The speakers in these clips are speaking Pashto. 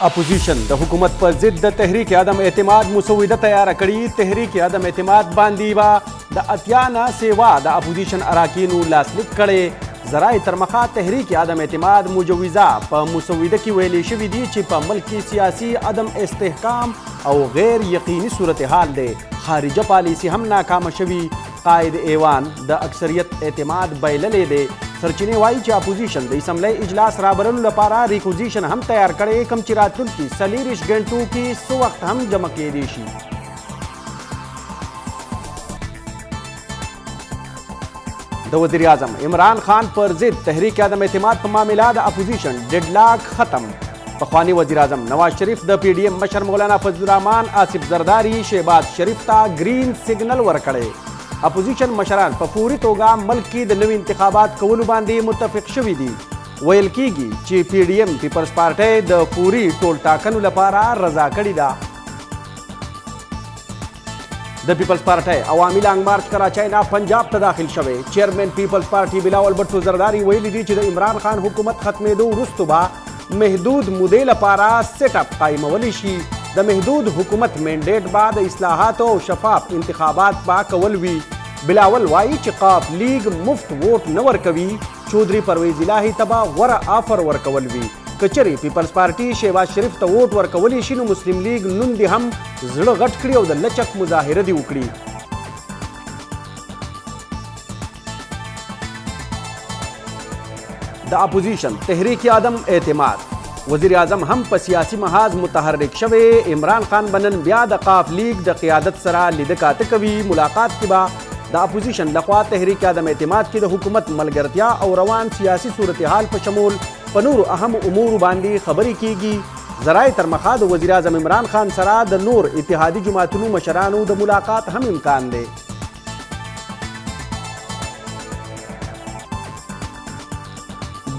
اپوزیشن د حکومت پر ضد د تحریک عدم اعتماد مسوده تیاره کړې. تحریک عدم اعتماد باندې به د 80 نه سیوا د اپوزیشن اراکینو لاسلیک کړي. ذرایع ترمخه تحریک عدم اعتماد مجوزه په مسوده کې ویلي شوي دي چې په ملک کې سیاسي عدم استحکام او غیر یقیني صورتحال دی، خارجه پالیسي هم ناکامه شوي، قائد ایوان د اکثریت اعتماد بایللی دی. سرچینې وایي چې اپوزیشن د اسمبلۍ اجلاس رابللو لپاره ریکوزیشن هم تیار کړی، کوم چې راتلونکي 24 ګنټو کې څه وخت هم جمع کیدی شي. د وزیر اعظم عمران خان پر ضد تحریک عدم اعتماد په معامله د اپوزیشن ډیډلاک ختم. پخوانی وزیر اعظم نواز شریف، د پی ډی ایم مشر مولانا فضل الرحمن، آصف زرداری شهباز شریف ته ګرین سیګنل ورکړی. اپوزیشن مشران په فوري توګه ملک کې د نوي انتخابات کولو باندې متفق شوي دي. ویل کیږي چې پی ډي ایم پیپلز پارټۍ د فوري ټولټاکنو لپاره رضا کړې ده. د پیپلز پارټۍ عوامي لانګ مارچ کراچۍ نه پنجاب ته داخل شوی. چیئرمین پیپلز پارټي بلاول بټو زرداري ویلي دي چې د عمران خان حکومت ختمېدو وروسته به محدود مودې لپاره سیټ اپ قایمولی شي. د محدود حکومت مینډیټ به د اصلاحاتو او شفاف انتخابات به کول وي. بلاول وایي چې قاف لیګ مفت ووټ نه ورکوي، چودري پرویز الهي ته به غوره آفر ورکول وي. که چېرې پیپلز پارټي شهباز شریف ته ووټ ورکولی شي نو مسلم لیګ نون دې هم زړه غټ کړي او د لچک مظاهره دې وکړي. د اپوزیشن تحریک عدم اعتماد، وزیر اعظم هم په سیاسي محاذ متحرک شوی. عمران خان به نن بیا د قاف لیګ د قیادت سره لیده کاته کوي. ملاقات کې به د اپوزیشن لخوا تحریک عدم اعتماد کې د حکومت ملګرتیا او روان سیاسي صورتحال په شمول په نورو اهم امورو باندې خبرې کیږي. ذرایع ترمخه د وزیراعظم عمران خان سره د نور اتحادي جماعتونو مشرانو د ملاقات هم امکان دی.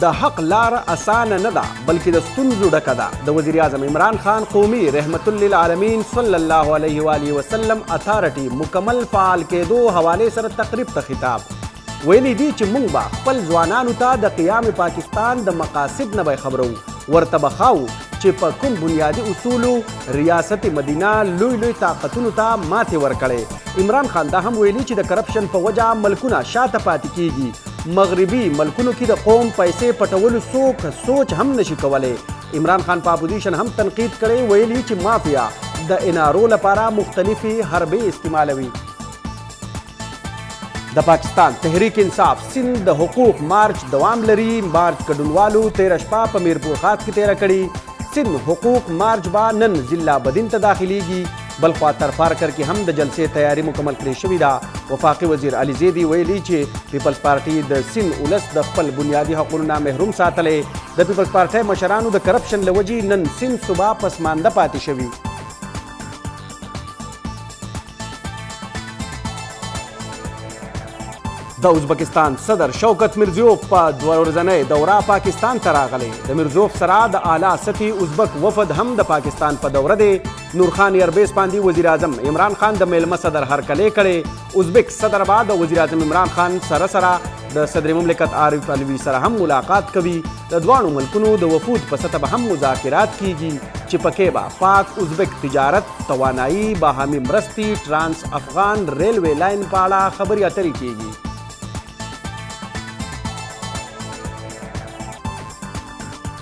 د حق لار اسانه نه ده بلکې د ستونزو ډکه ده. د وزیراعظم عمران خان قومي رحمت للعالمین صلی الله علیه و آله وسلم اتارټي مکمل فعال کېدو حوالې سره تقریب ته خطاب. ویلي دي چې مونږ به خپل ځوانانو ته د قیام پاکستان د مقاصد نه به خبروو، ورته به ښاوو چې په کوم بنیادي اصولو ریاست مدینه لوی لوی طاقتونو ته ماتې ورکړې. عمران خان دا هم ویلي چې د کرپشن په وجه ملکونه شاته پاتې کیږي، مغربي ملکونو کې د قوم پیسې پټولو څوک سوچ هم نشي کولی. عمران خان په اپوزیشن هم تنقید کړی، ویلي چې مافیا د ان آر او لپاره مختلفې حربې استعمالوي. د پاکستان تحریک انصاف سند د حقوق مارچ دوام لري. مارچ ګډونوالو تېره شپه په میرپور خاص کې تېره کړې. سند حقوق مارچ به نن ضلع بدین ته داخليږي. بلخوا تر پارکر کې هم د جلسې تیاری مکمل کړې شوې ده. وفاقي وزیر علي زیدي ویلي چې پیپلز پارټي د سند ولس د خپل بنیادي حقونو نه محروم ساتلی. د پیپلز پارټۍ مشرانو د کرپشن له وجې نن سند صوبه پسمانده پاتې شوي. د ازبکستان صدر شوکت میرزیوف په دوه ورځنۍ دوره پاکستان ته راغلی. د میرزیوف سره د اعلی سطحې ازبک وفد هم د پاکستان په دوره دی. نورخان ایربیس باندې وزیراعظم عمران خان د میلمه صدر هرکلی کړی. ازبک صدر به د وزیراعظم عمران خان سره سره د صدر مملکت عارف علوي سره هم ملاقات کوي. د دواړو ملکونو د وفود په سطح به هم مذاکرات کیږي چې پکې به پاک ازبک تجارت، توانایي، باهمي مرستې، ټرانس افغان ریلوې لاین په اړه خبرې اترې کیږي.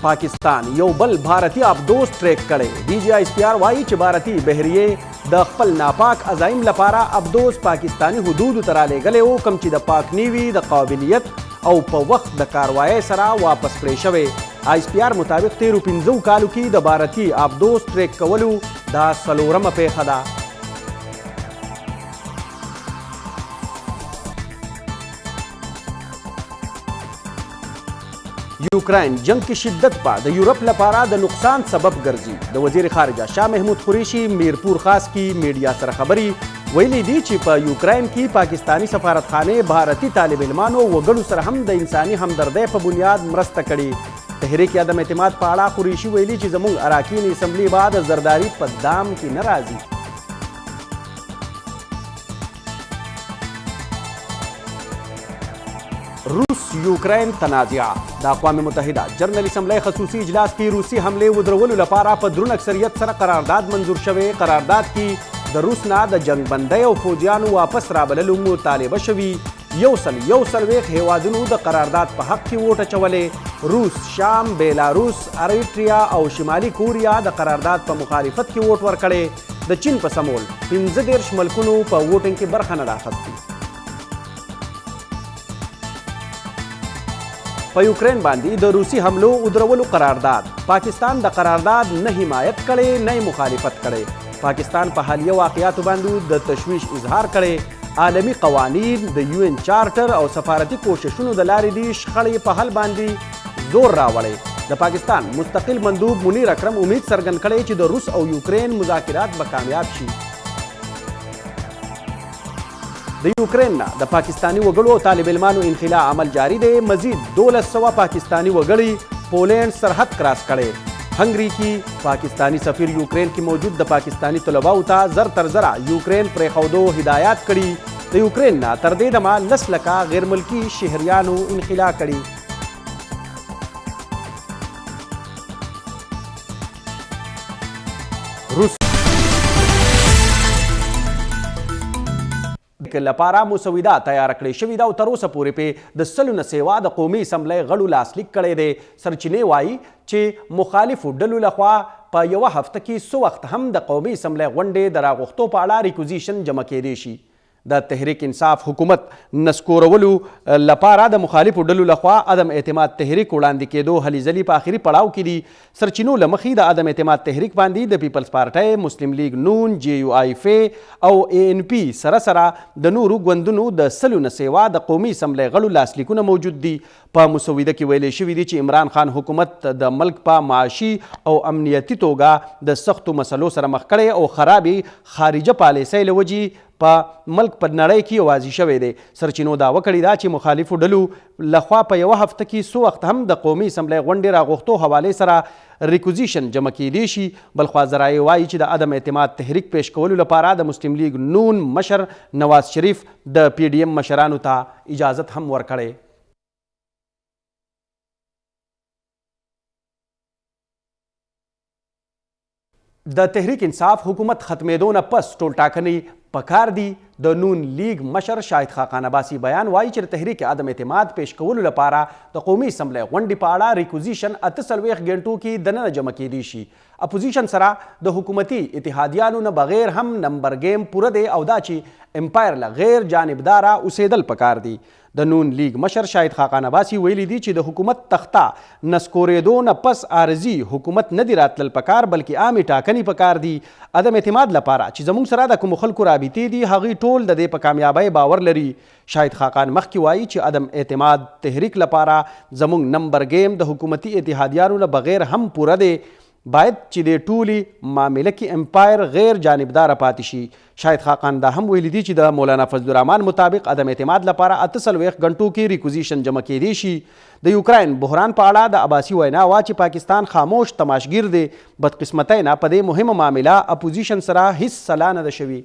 پاکستان یو بل بھارتی آبدوز ټریک کړی. ډي جي آی اس پي آر وایي چې بھارتی بحریې د خپل ناپاک عزایم لپاره آبدوز پاکستاني حدودو ته رالیږلی و، کوم چې د پاک نیوي د قابلیت او په وخت د کاروایۍ سره واپس کړی شوی. آی اس پي آر مطابق تیرو 5 کالو کې د بھارتي آبدوز ټریک کولو دا څلورمه پیښه ده. یوکراین جنگ کې شدت په د یورپ لپاره د نقصان سبب ګرځي. د وزیر خارجه شاه محمود قریشي میرپور خاص کې میډیا سره خبري ویلي دي چې په یوکراین کې پاکستاني سفارتخانې بھارتي طالب علمانو وګړو سره هم د انساني همدردۍ په بنیاد مرسته کړې. تحریک عدم اعتماد په اړه قریشي ویلي چې زموږ اراکین اسمبلی به د زرداري په دام کې نه راځي. روس یوکراین تنازعه، د اقوام متحده جنرال اسمبلۍ خصوصي اجلاس کې روسي حملې ودرولو لپاره په درون اکثریت سره قرارداد منظور شوی. قرارداد کې د روس نه د جنگ بندۍ او فوجیانو واپس رابللو مطالبه شوي. 141 هیوادونو د قرارداد په حق کې ووټ اچولی. روس، شام، بیلاروس، اریټریا او شمالي کوریا د قرارداد په مخالفت کې ووټ ورکړی. د چین په سمول 35 ملکونو په ووټینګ کې برخه نه ده اخیستې. په یوکرين باندې د روسي حملو ودرولو قرارداد، پاکستان د قرارداد نه حمایت کړي نه مخالفت کړي. پاکستان په حالیه واقعاتو باندې د تشویش اظهار کړي. عالمی قوانین، د یو ان چارټر او سفارتي کوششونو د لارې دي شخړې په حل باندې زور راوړي. د پاکستان مستقل مندوب منیر اکرم امید څرګند کړی چې د روس او یوکرين مذاکرات به کامیاب شي. د یوکرين نه د پاکستاني وګړو او طالب علمانو انخلا عمل جاری دی. مزید 1200 پاکستاني وګړي پولینډ سرحد کراس کړي. هنګري کې پاکستاني سفیر یوکرين کې موجود د پاکستاني طلباو ته زر تر زره یوکرين پرېښودو هدایات کړي. د یوکرين نه تر دې دمه 10 لکه غیرملکي شهریانو انخلا کړي. روس لپاره مسوده تیاره کړې شوې ده او تر اوسه پورې پې د سلو نه سیوا د قومي اسمبلۍ غړو لاسلیک کړی دی. سرچینې وایي چې مخالفو ډلو لخوا په یوه هفته کې څه وخت هم د قومي اسمبلۍ غونډې د راغوښتو په اړه ریکوزیشن جمع کېدی شي. د تحریک انصاف حکومت نسکورولو لپاره د مخالفو ډلو لخوا عدم اعتماد تحریک وړاندې کېدو هلې ځلې په اخري پړاو کې دي. سرچینو له مخې د عدم اعتماد تحریک باندې د پیپلز پارټۍ، مسلم لیګ نون، جې یو آی فې او اې این پي سره سره د نورو ګوندونو د سلو نه سېوا د قومي اسمبلۍ غړو لاسلیکونه موجود دي. په مسوده کې ویل شوي دي چې عمران خان حکومت د ملک په معاشي او امنیتي توګه د سختو مسلو سره مخ کړی او خرابې خارجه پالیسۍ له وجې په ملک په نړۍ کې یوازې شوی دی. سرچینو دعوه کړې ده چې مخالفو ډلو لخوا په یوه هفته کې څو وخت هم د قومي اسمبلۍ غونډې راغوښتو حوالې سره ریکوزیشن جمع کیدی شي. بلخوا ذرایع وایي چې د عدم اعتماد تحریک پیش کولو لپاره د مسلم لیګ نون مشر نواز شریف د پي ډي ایم مشرانو ته اجازت هم ورکړی. د تحریک انصاف حکومت ختمېدو نه پس ټولټاکنې پکار دي. د نون لیګ مشر شاهد خاقان عباسي بیان وايي چې د تحریک عدم اعتماد پیش کولو لپاره د قومي اسمبلۍ غونډې په اړه ریکوزیشن 48 ګنټو کې دننه جمع کېدی شي. اپوزیشن سره د حکومتي اتحادیانو نه بغیر هم نمبر ګیم پوره دی او دا چې امپایر له غیر جانبداره اوسېدل پکار دي. د نون لیګ مشر شاهد خاقان عباسي ویلي دي چې د حکومت تخته نسکورېدو نه پس عارضي حکومت نه دي راتلل پکار بلکې عامې ټاکنې پکار دي. عدم اعتماد لپاره چې زموږ سره د کومو خلکو رابطې دي هغوی ټول د دې په کامیابۍ باور لري. شاهد خاقان مخکې وايي چې عدم اعتماد تحریک لپاره زموږ نمبر ګیم د حکومتي اتحادیانو نه بغیر هم پوره دی. باید چې دې ټولي معامله کې امپایر غیر جانبداره پاتې شي. شاهد خاقان دا هم ویلي دي چې د مولانا فضل الرحمان مطابق عدم اعتماد لپاره 48 ګنټو کې ریکوزیشن جمع کېدی شي. د یوکراین بحران په اړه د عباسي وینا وه چې پاکستان خاموش تماشګیر دی، بدقسمتۍ نه په دې مهمه معامله اپوزیشن سره هیڅ سلا نه ده شوې.